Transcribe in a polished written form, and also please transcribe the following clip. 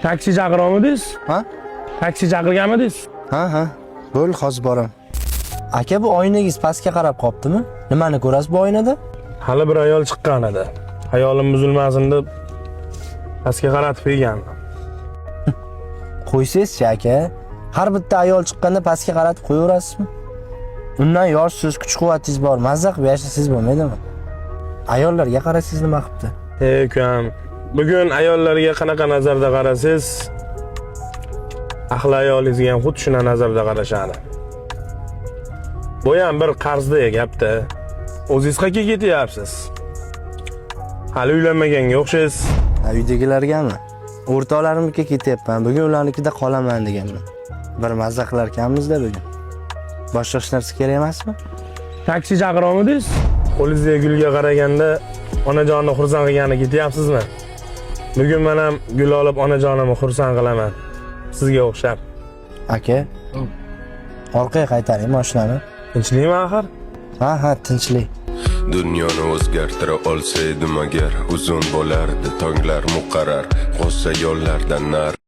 Taksi chaqirolmadingiz? Ha? Taksi chaqirganmidingiz? Ha. Bo'ldi, hozir boraman. Aka, bu oynangiz pastga qarab qoptimi? Nimani ko'rasiz bu oynada? Hali bir ayol chiqqan edi. Hayolim buzilmasin deb pastga qaratib qo'ygandim. Qo'ysangizchi, aka. Har bitta ayol chiqqanda pastga qaratib qo'yaverasizmi? Undan yoshsiz, kuch-quvvatingiz bor, mazza qilib yashasangiz bo'lmaydimi? Ayollarga qarasangiz nima qilibdi? Ey ukam, bugun ayollarga qanaqa nazarda qarasangiz, ahli ayolingizga ham xuddi shunaqa nazarda qarashadi. Bu ham bir qarzda gapda. O'zingiz qayerga ketyapsiz? Hali uylanmaganga o'xshaysiz. Ha, uydagilargami? O'rtoqlarimnikiga ketyapman. Bugun ularnikida qolaman deganman. Bir mazza qilarkanmiz-da bugun. Boshqa hech narsa kerak emasmi? Taksi chaqirolmadingiz? Qo'lingizdagi gulga qaraganda onajonini xursand qilgani ketyapsizmi? Bugun men ham gul olib onajonimni xursand qilaman. Sizga o'xshab. Aka, orqaga qaytaring mashinani. Tinchlikmi axir? Ha, tinchlik. Dunyoni o'zgartira olsaydim agar, uzun bo'lardi tonglar muqarrar, g'o'za yo'llardan nari.